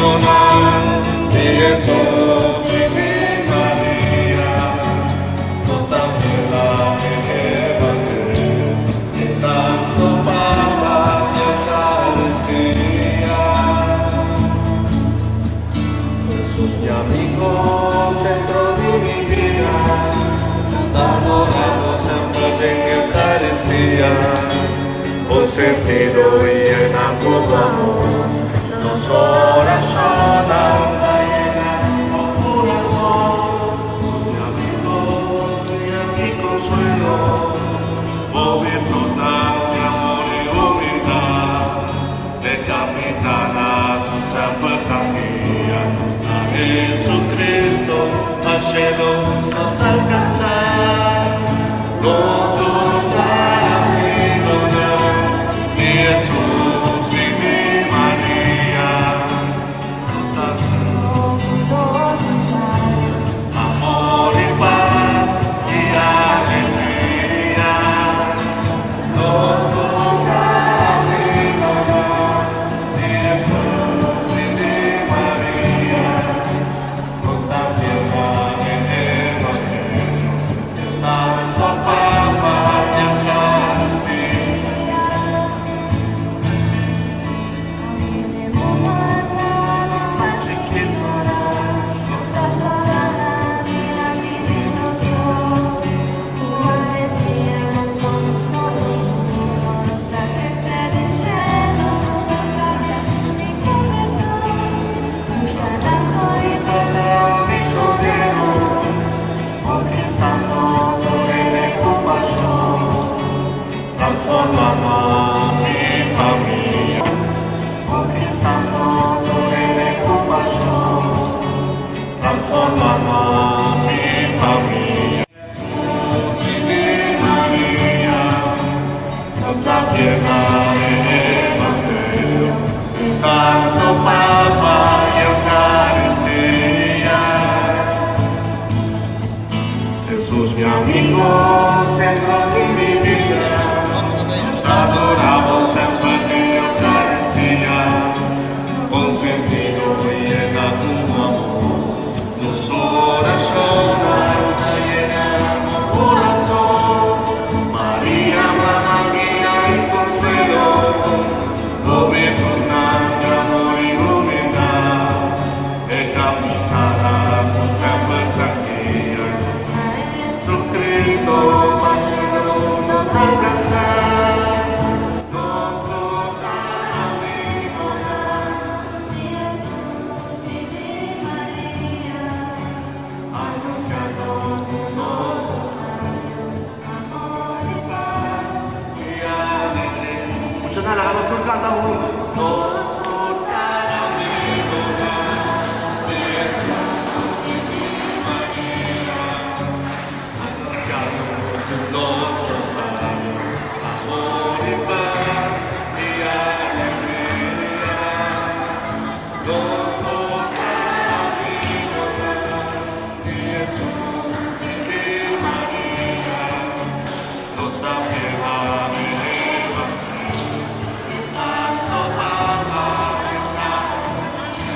Di Hesus i di Maria, nos ta mira e Evangelio, di Santo Papa i Eucaristia. Hesus mi amigo, centro di mi bida, nos ta adorando semper den Eucaristia. Con sentido i yena ku amor, nos orashonnan ta yena bo kurason. Mi amigo, guia i konsuelo, bo virtutnan di amor i humildat, e kapitana ku semper ta guia nos na Jesucristo, pa shelu nos alkansá. Nos tur ta amigonan di Hesus i di Maria. Nos ta amor i pas i alegria. Nos tur ta amigonan di Hesus i di Maria. Nos ta fiel den Evangelio, di Santo Papa i Eucaristia. Chikitu, nos ta misionero, konkistando tur hende ku pashon, transformando mi famia, konkistando tur hende ku pashon, transformando mi famia. Hesus i di Maria, nos ta fiel den Evangelio, di Santo Papa i Eucaristia. Hesus mi amigo, centro di mi bida, nos ta adorabo semper den Eucaristia, con sentido i yena ku amor, nos orashonnan ta yena bo kurason. Maria, Mama guia i konsuelo, bo virtutnan di amor i humildat, e kapitana ku semper ta guia nos. Jesucristo, pa shelu nos alkansá. Nos tur ta amigonan. Anunsiando ku nos amor i pas i alegria. Muchanan, laga nos tur kanta huntu. Nos tur ta amigonan di Hesus i di Maria. Anunsiando ku nos rosario, amor i pas i alegria. Nos tur ta amigonan di Hesus i di Maria. Nos ta fiel den Evangelio, di Santo Papa i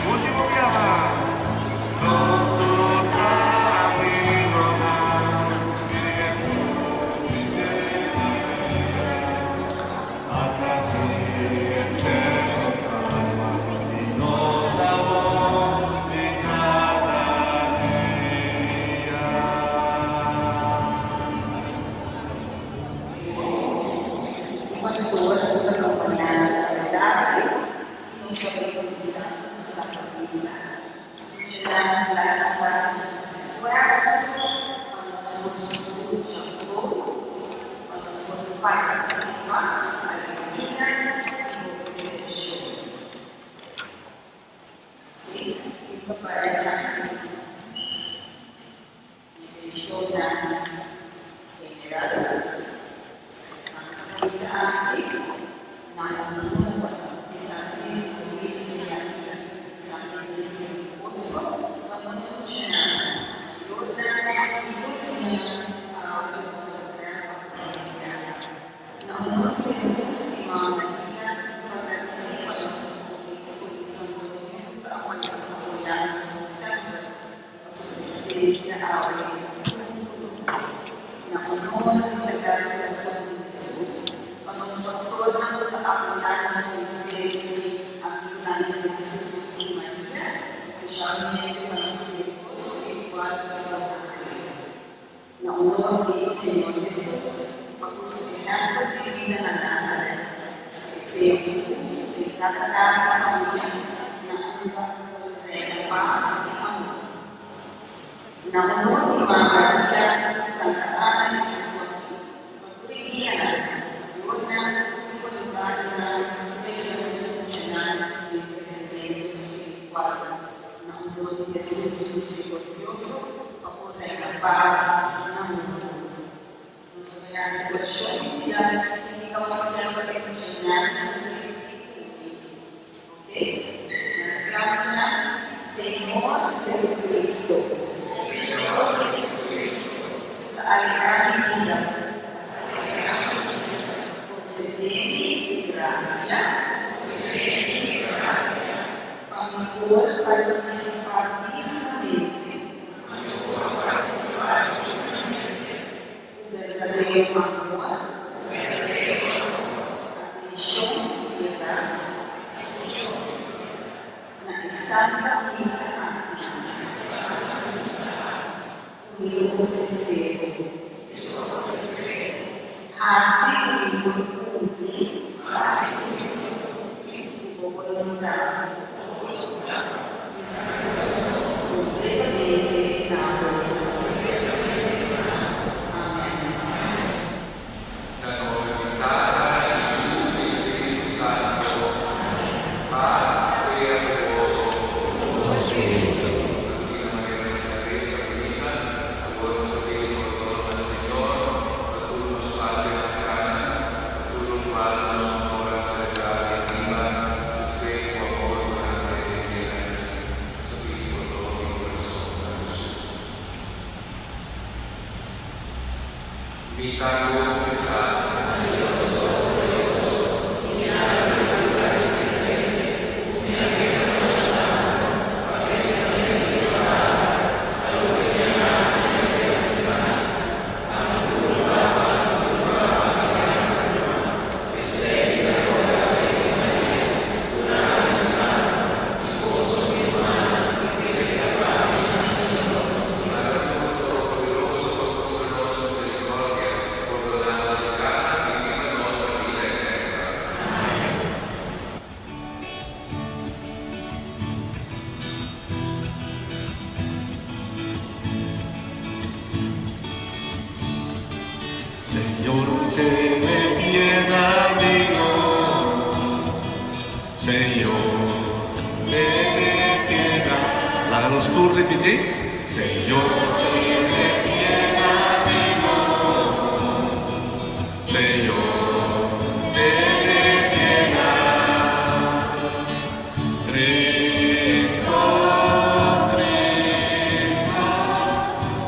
Último biaha. Nos tur ta amigonan di Hesus i di Maria. Ata aki eterno salba i nos awor i kada dia. E pastor ta kompañá nos awe tardi i nos ta bai kuminsá ku Santa Misa. Muchanan laga nos hasi nos esfuerso pa nos por skucha bon, pa nos por partisipá ku alegria i hopi debeshon. Sí, tin pa bai hasi intenshonnan general. Santa Misa aki manda un number di Santa Maria, Santa Maria pa nos muchanan, mayornan i tur esnan ku ta konsagrá pa komunidat. Spesialmente pa nos direktor spiritual Pastor Andres. Na honor di Señor Hesus pa ku su ehèmpel di bida na Nazaret, e sea un lus den kada kas i famia na unda por reina pas i amor. Na honor di Mama Maria, Santa Ana i San Joaquin pa tur e guianan, mayornan, i boluntarionan ku ta yuda nos muchanan den kresementu spiritual. Na honor di Hesus miserikordioso pa por reina pas na mundu. Nos ta bai hasi orashon inisial i ta oficial pa e muchanan ku ripití ku mi. Ok? Nan ta kla muchanan? Señor Jesucristo. Ku ta alegrá mi bida. Concedé mi e gracia. Pa mi por participá dignamente. Ku berdadero amor. Atenshon i piedat. Na e Santa Misa aki. Ku mi lo ofresé bo. Hasi ku mi por kumpli. Ku bo boluntat. Kompletamente na bo. Amen. Na nomber di Tata i Yu i Spiritu Santo. Paz sea ku boso. Asina manera nos a resa bunita, awor nos ta pidi pordon na Señor pa tur nos faltanan grandi, pa tur lokual nos no por a selebrá den riba ku fe ku amor durante e dianan aki. Nos ta pidi pordon di kurason na Hesus. Mi ta konfesá. Agradecemos Todopoderoso pa mustra nos misericordia, pordoná nos pecánan i hiba nos na bida eterna. Señor, tene piedad di nos. Señor, tene piedad. Laga nos tur ripití, Señor, tene piedad di nos. Señor, tene piedad. Cristo, Cristo,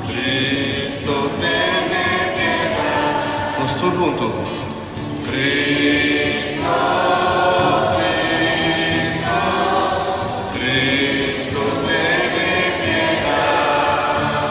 Cristo, tene piedad. Nos tur hunto. Cristo, Cristo, Cristo, tene piedad.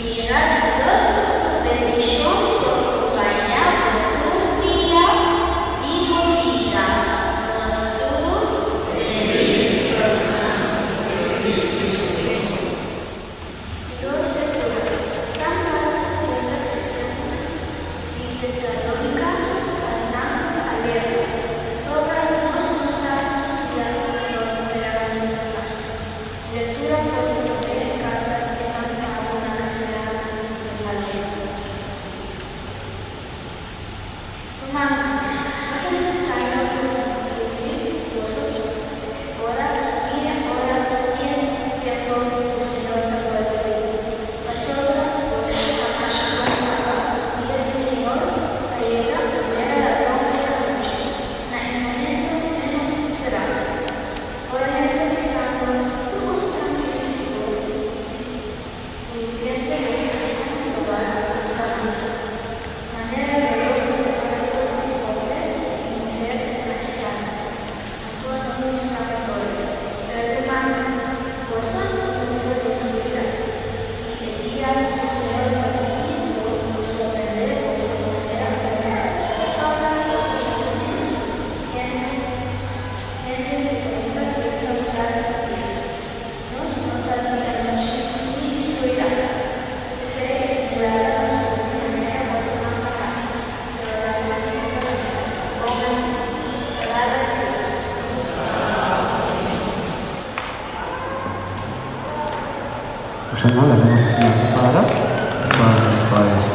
Mira Dios su bendishon por kompañá bo tur dia di bo bida. Nos tur felis Kerstmis. Dos Lectura. San Pablo ta splika kristiannan di Tesalónika pa nan ta alerta, pasobra nos no sa ki dia Señor lo nos ta. Lectura for di promé karta di San Pablo na kristiannan di Tesalónika. Rumannan, no ta nesesario pa mi skirbi boso e ora ni e ora ni e tempu ku Señor ta bolbe bini. Pasobra boso sa masha bon kaba ku dia di Señor ta yega manera ladron den anochi, na e momento ménos sperá. Ora hende bisando, Tur kos ta trankil i sigur, di repente destrukshon lo bai riba nan. Manera dolor di parto di homber i muher na instante, anto no tin skapatorio. Pero rumannan, boso no ta deskuidá, i e dia ku Señor ta bini lo sorprendé boso manera un ladron. Pasobra boso sa mes ku hende ku nunka tin outoridat di dia. Nos no ta di anochi ni di skuridat. P'esei, guarda boso mente manera otronan ta hasi, pero laga boso kurason bon limpi. Palabra di Dios. Muchanan, laga nos lanta para pa nos bai resa.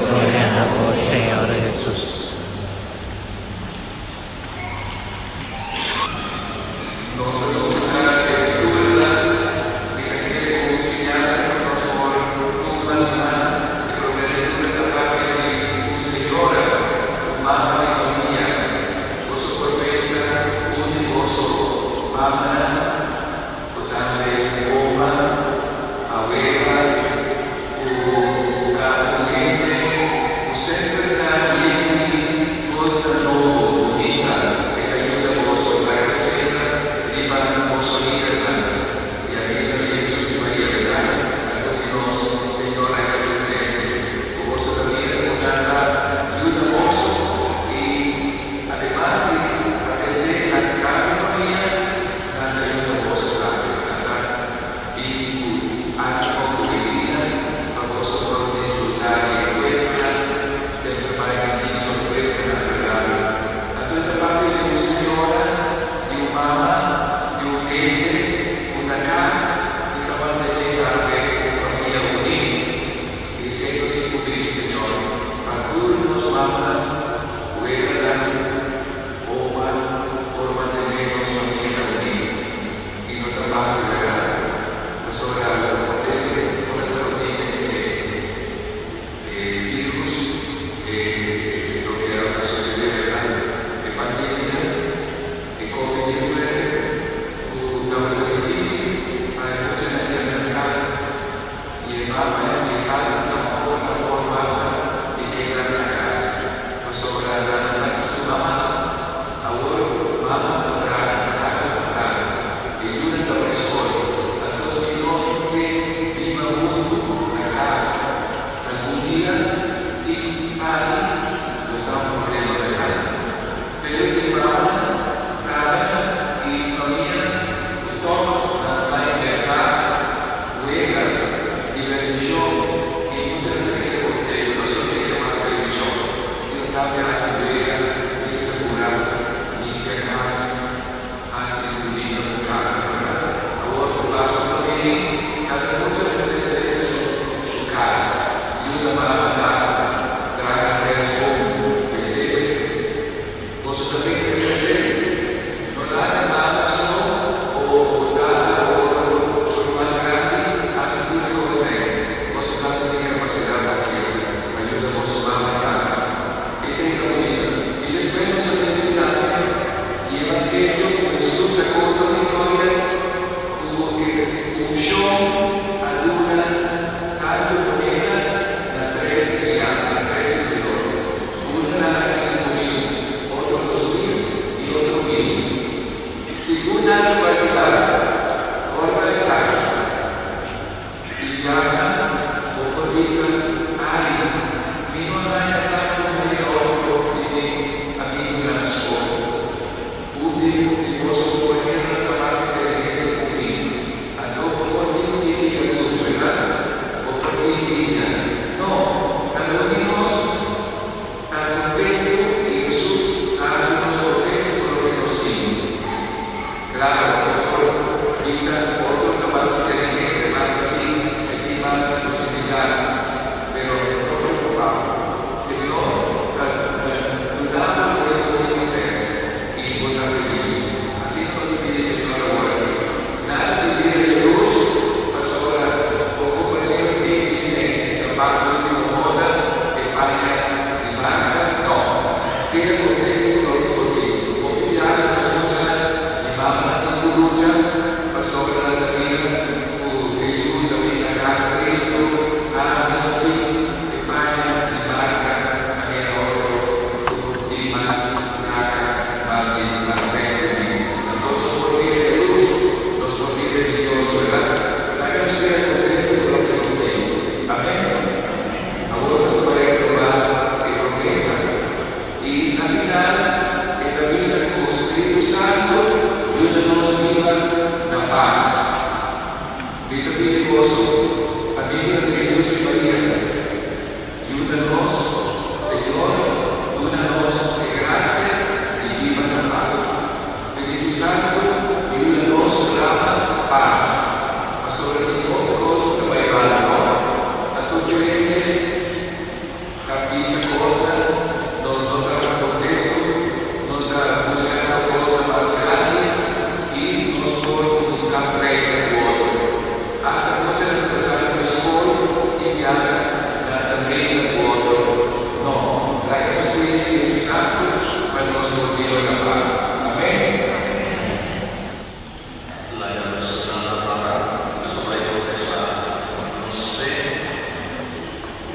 Gloria na bo, Señor Jesus. Nos ta skucha e kultura di ta kere ku siñansa ku nos por tuma di nan. E promé lektura ta papia di un señora ku mama di famia. Boso por pensa un di boso mamanan ku tambe oma, awela ku ta un hende ku semper ta yen di kosnan nobo, bunita, e ta yuda boso bai ta pensa riba. a konta un historia ku e unshon a duna tantu moneda na tres kriá, na tres sirbidor. Un a haña 5000, otro 2000 i otro 1000. Segun nan kapasidat, ora ta esaki. I biaha bo por bisa, Ai, mi no a haña tantu manera otro di mi amigunan na skol. Un di di boso kompañeronan ta mas inteligente ku mi. Anto bo por tin un tiki yalurs, bèrdat? Bo por tin liña. No, kada un di nos ta kontentu i Hesus ta hasi nos kontentu ku loke nos tin. Claro, bo por bisa otro ta mas inteligente, mas sabí, e tin mas posibilidad, pero no preocupa bo. Señor ta duna bo loke bo tin mester y bo ta feliz. Asina nos ta pidi Señor awor aki. Nada di bira yalurs pasobra bo compañero tin tin e zapato ultimo moda, e paña di marca, no. Keda contento cu loke bo tin. Hopi biaha nos muchanan di mamanan tin cu lucha pasobra nan ta mira cu e yu ta bin na cas tristo, ah mi no tin e paña di marca manera otro cu tin mas placa, mas di mas sèn cu mi. Anto nos por bira yalurs, nos por bira envidioso, verdad? Laga nos keda contento cu loke nos tin. Amen. Awor nos ta bai reprobá e promesa. I na final e ta bisa ku Spiritu Santu yuda nos biba na pas. Mi ta pidi boso, amigonan di Hesus i Maria, yuda nos, Señor, duna nos e grasia di biba na pas. Spiritu Santu yuda nos drama pas, pasobra tin hopi kos ku ta bai mal, no? Anto diferente ta bisa kosnan, nos no ta kontentu, nos ta buskando kosnan mas grandi i nos por kuminsá preika ku otro. Asta muchanan ku ta sali for skol tin biaha nan ta bringa ku otro. No, laga nos pidi Spiritu Santu pa nos por biba na pas. Amén. Laga nos lanta para, nos ta bai konfesá nos fe.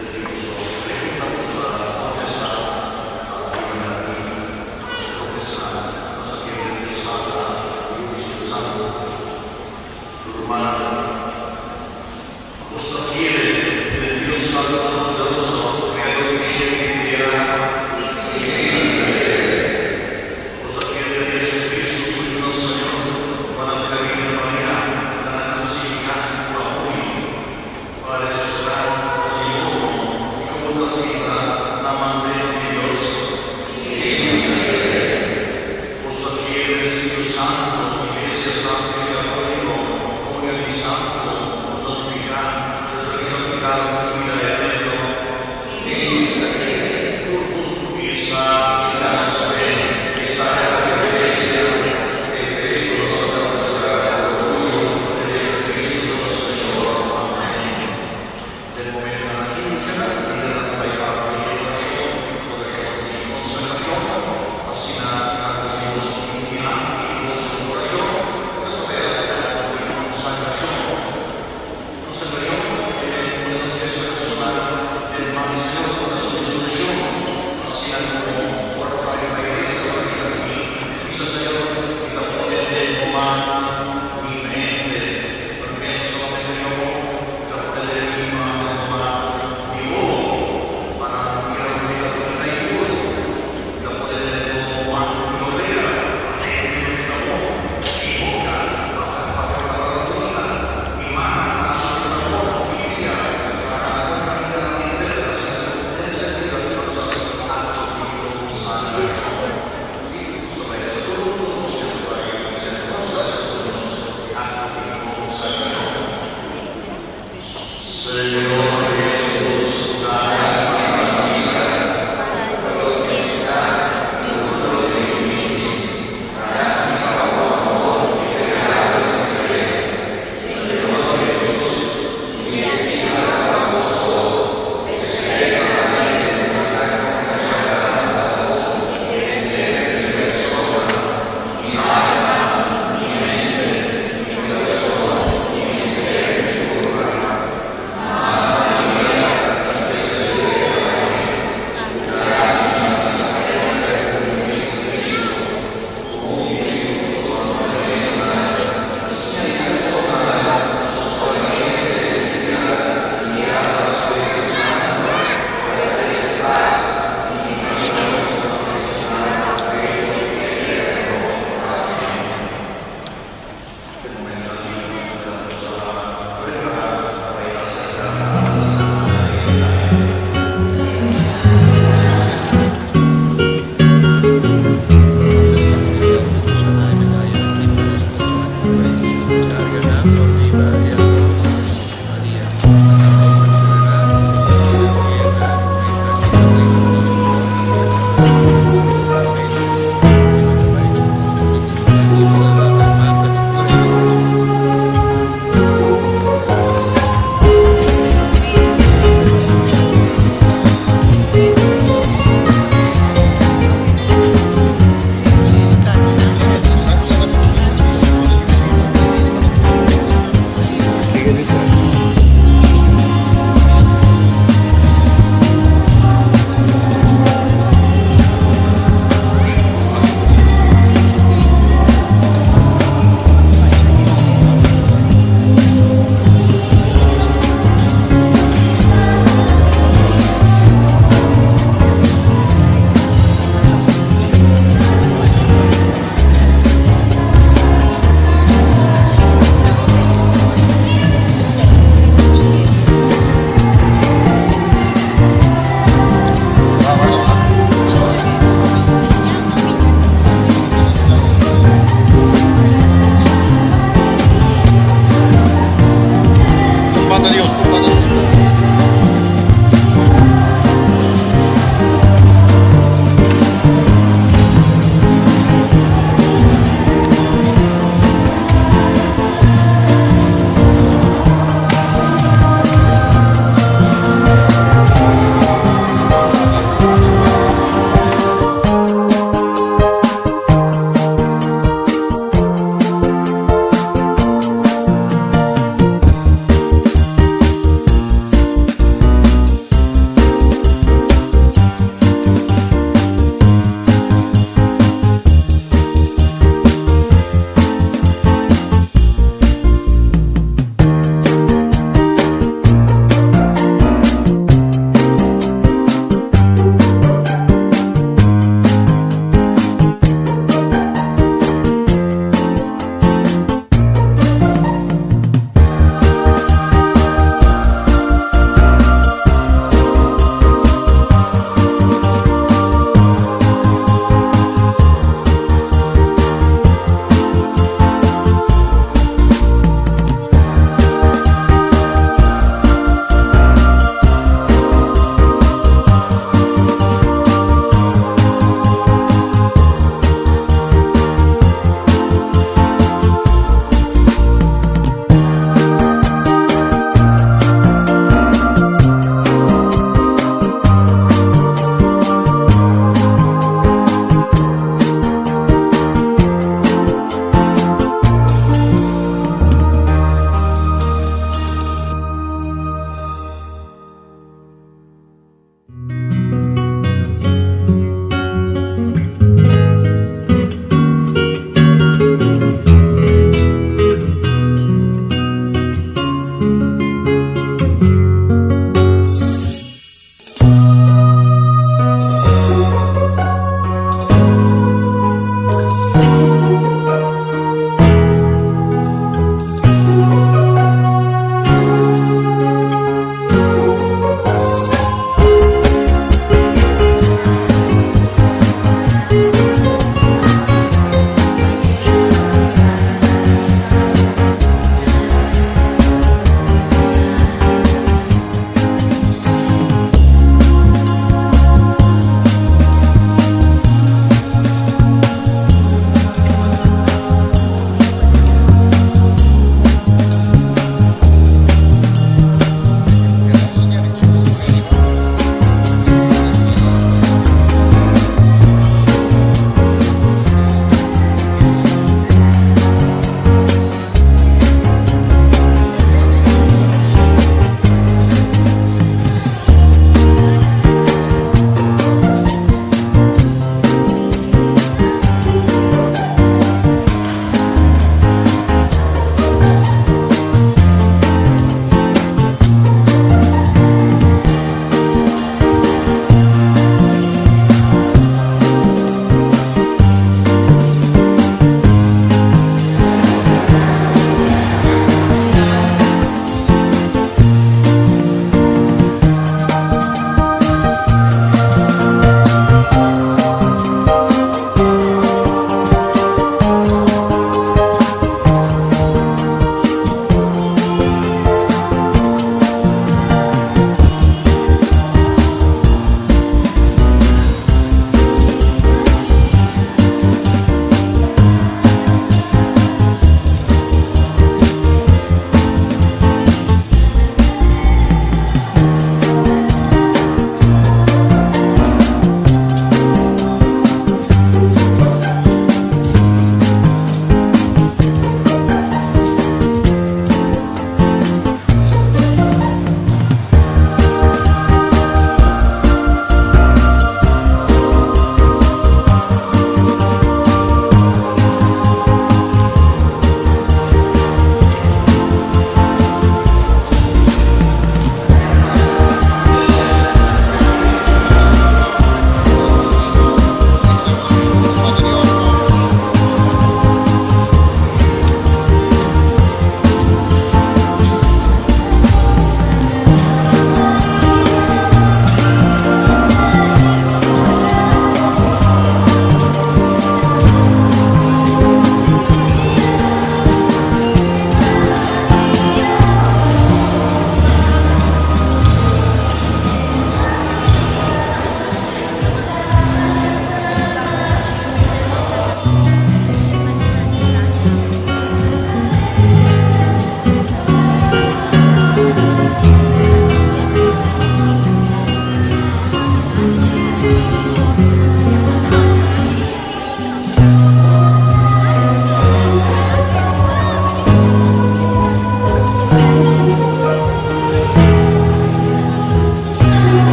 Di nos pregunta nos ta kontestá pa Biblia i nos ta konfesá nos ta kere den Dios Tata, Yu i Spiritu Santu. Rumannan, nos ta kere den Dios Tata Todopoderoso, Kreador di shelu i tera? Nos ta kere den Jesucristo, su Yu nos Señor, ku a nase di la Virgen Maria, a na krusifiká ku a muri, ku a resusitá for di morto i ku ta sinta na man drechi di Dios. Nos ta kere den Spiritu Santu, Iglesia Santu i Katóliko, komunion di.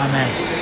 Amèn.